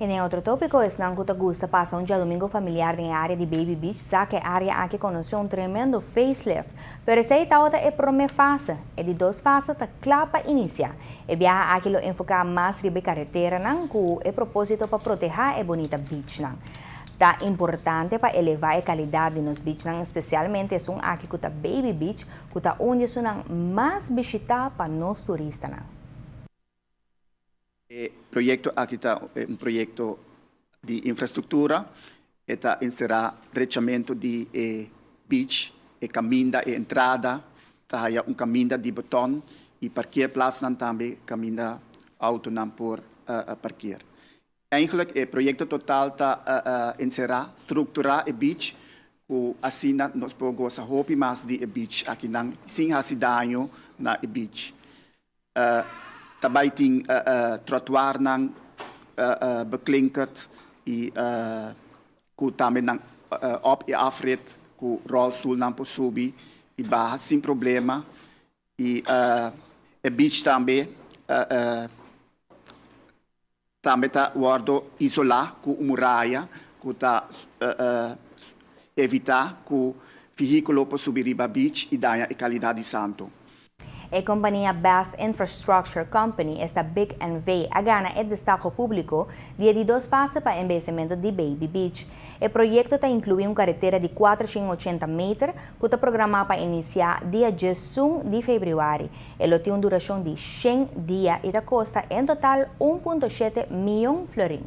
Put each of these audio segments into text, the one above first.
Y den otro topico, esnan cu gusta pasa un diadomingo familiar den area di Baby Beach, sa cu e area aki a conoce un tremendo facelift. Pero esey ta e prome fase, e di dos fase ta cla pa inicia. E biaha aki lo enfoca mas riba caretera nan, cu e proposito pa proteha e bunita beach nan. Ta importante pa eleva e calidad di nos beach nan, especialmente esun aki cu ta Baby Beach, cu ta un di mas bishita pa nos turistanan. E proyecto aki ta un proyecto di infrastructura, ta encera drechamento di beach, e caminda e entrada, ta un caminda di beton y parkeerplaatsnan tambe, caminda autonan por parkeer. Eigenlijk e proyecto total ta encera structura e beach, cu asina nos por goza hopi mas di e beach aki nan sin haci daño na e beach. Daarbij tin trottoir nan beklinkerd y cu tambe nan op e afrit cu rolstoel nan por subi y baha sin problema y e beach tambe ta wordo isola cu un muraya cu ta evita cu vehiculo por subi riba beach y daña e calidad di santo. E compania Best Infrastructure Company, esta Big NV, a gana e destaho publico di dos fase pa embeyecimento di Baby Beach. E proyecto ta inclui un caretera di 480 meter cu ta programa pa inicia dia 11 di februari. E tin un duracion di 100 dia y ta costa en total 1.7 miyon florin.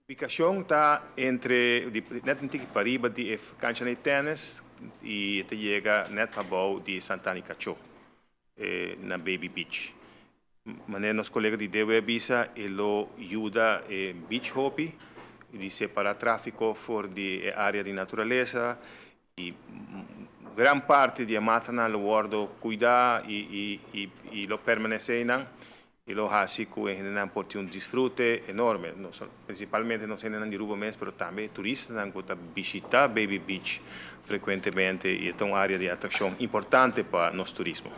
Ubicacion ta entre net un tiki pariba di cancha di tennis y ta yega net pabou di Santana Cacho, na Baby Beach. Manera nos colega di DW a bisa, e lo yuda beach hopi, di separa trafico for di area di naturalesa y gran parti di mata lo wordo cuida y lo permanece nan y lo haci cu nan por tin un disfrute enorme, no, principalmente no solo di Aruba mes, pero tambe turistanan cu ta bishita Baby Beach frecuentemente y ta un area di atraccion importante pa nos turismo.